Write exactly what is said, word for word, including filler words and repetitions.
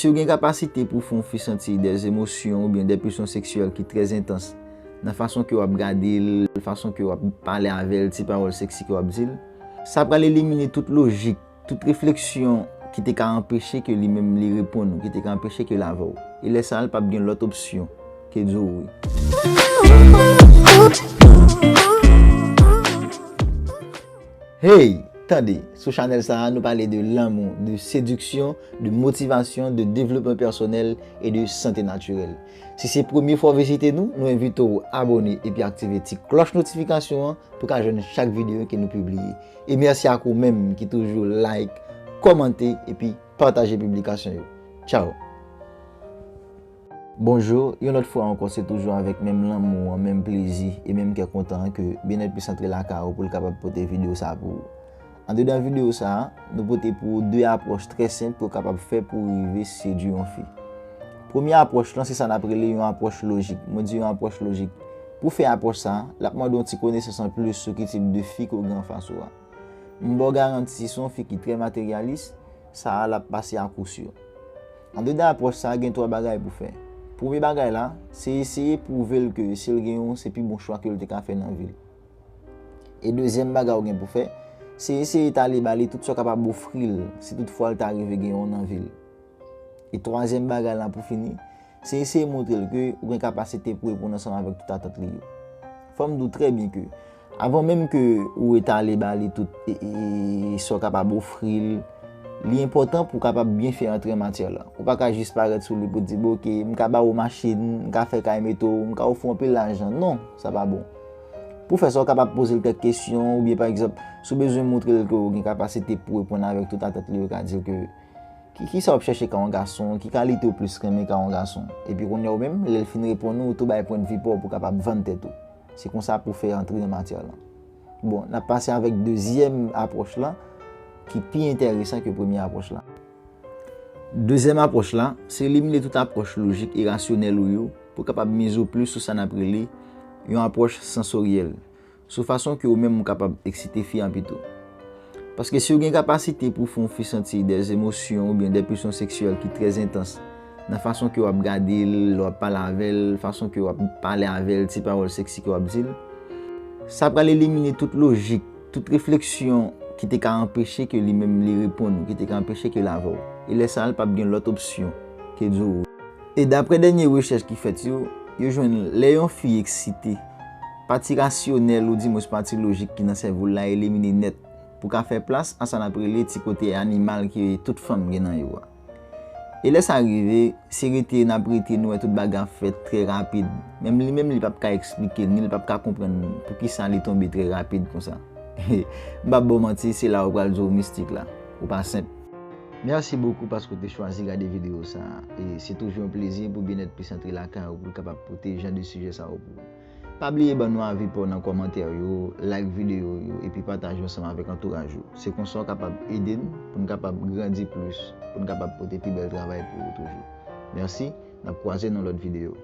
Si w gen kapasite pou fè yon fi santi dè emosyon oubyen dè pulsyon seksyèl ki trè entans nan fason ke w ap gade l, fason ke w ap pale avè l, ti pawòl seksi ke w ap di l, sa pral elimine tout lojik, tout refleksyon ki te ka anpeche ke li menm li reponn ou, ki te ka anpeche ke l avè w. E lè sa a, l p ap gen lòt opsyon ke di w wi. Hey! Tande, sou chanèl sa a, nou pale de lanmou, de sediksyon, de motivasyon, de devlopman pèsonèl e de sante natirèl. Si se premye fwa w vizite nou, nou envite w abòne epi aktive ti klòch notifikasyon an pou w ka jwenn chak videyo ke nou pibliye. E mèsi ak ou menm ki toujou like, kòmante epi pataje piblikasyon yo. Tchaw! Bonjou, yon lòt fwa ankò, se toujou avèk menm lanmou an, menm plezi e menm kè kontan an ke Byenèt Plis antre lakay ou pou l kapab pote videyo sa a pou ou. Andedan videyo sa a, nou pote pou ou de apwòch trè senp pou w kapab fè pou w rive sedui yon fi. Premye apwòch lan, se sa n ap rele yon apwòch lojik. Mwen di yon apwòch lojik. Pou w fè apwòch sa a, l ap mande w yon ti konesans anplis sou ki tip de fi ke w gen anfas ou a. M ba w garanti, si se yon fi ki trè materyalis, sa a l ap pase akousyo. Andedan apwòch sa a, gen twa bagay pou w fè. Premye bagay la, se eseye pwouve l ke si l gen yon, se pi bon chwa ke l te ka fè nan vi l. E dezyèm bagay ou gen pou fè, se eseye tale ba li tout sa w kapab ofri l, si toutfwa l ta rive gen yon nan vi l. E twazyèm bagay la pou fini, se eseye montre l ke ou gen kapasite pou reponn ansanm avèk tout atant li yo. Fò m di w trè byen ke, avan menm ke ou etale ba li tout, e, e, e, sa w kapab ofri l, li enpòtan pou w kapab byen fè antre an matyè la. Ou pa ka jis parèt sou li pou di, "Bon, oke, m ka ba ou machin, m ka fè kay metro, m ka ofri w anpil lajan." Non, sa pa bon. Pou fè sa, w kapab poze l kèk kesyon, oubyen, pa egzanp, si w bezwen montre l ke w gen kapasite pou reponn avèk tout atant li, ou ka di l ke, ki, kisa w ap chèche ka yon gason, ki kalite w plis renmen ka yon gason. Epi kounye a ou menm, lè l fin reponn ou, ou tou bay pwennvi pa w pou w kapab vann tèt ou. Se konsa pou w fè antre nan matyè lan. Bon, n ap pase avèk dezyèm apwòch lan, ki pi enteresan ke premye apwòch lan. Dezyèm apwòch la, se elimine tout apwòch lojik e rasyonèl ou yo pou kapab mize w plis sou sa n ap rele yon apwòch sansoryèl, sou fason ke ou menm ou kapab eksite fi an pito. Paske si w gen kapasite pou fè yon fi santi dè emosyon oubyen dè pulsyon seksyèl ki trè entans nan fason ke w ap gade l, lè w ap pale avè l, fason ke w ap pale avè l, ti pawòl seksi ke w ap di l, sa pral elimine tout lojik, tout refleksyon ki te ka anpeche ke li menm li reponn ou, ki te ka anpeche ke l avè w. E lè sa a, l p ap gen lòt opsyon ke di w wi. E daprè dènye rechèch ki fèt yo, yo jwenn lè yon fi eksite, pati rasyonèl oudimwens pati lojik ki nan sèvo l la elimine nèt pou ka fè plas a sa n ap rele ti kote animal ke tout fanm gen nan yo a. E lè sa rive, se rete n ap rete, nou wè tout bagay ap fèt trè rapid. Menm li menm li p ap ka eksplike l, ni l p ap ka konprann poukisa li tonbe trè rapid konsa. M p ap ba w manti, se la ou pral di w mistik la. Ou pa senp. Mèsi bokou paske w te chwazi gade videyo sa a. E se toujou yon plezi pou Byenèt Plis antre lakay ou pou l kapab pote jan de sijè sa yo pou ou. Pa bliye ban nou avi pa w nan kòmantè yo, like videyo yo, epi pataje ansanm avèk antouraj ou. Se konsa w kapab ede n pou n kapab grandi plis, pou n kapab pote pi bèl travay pou ou toujou. Mèsi, n ap kwaze nan lòt videyo.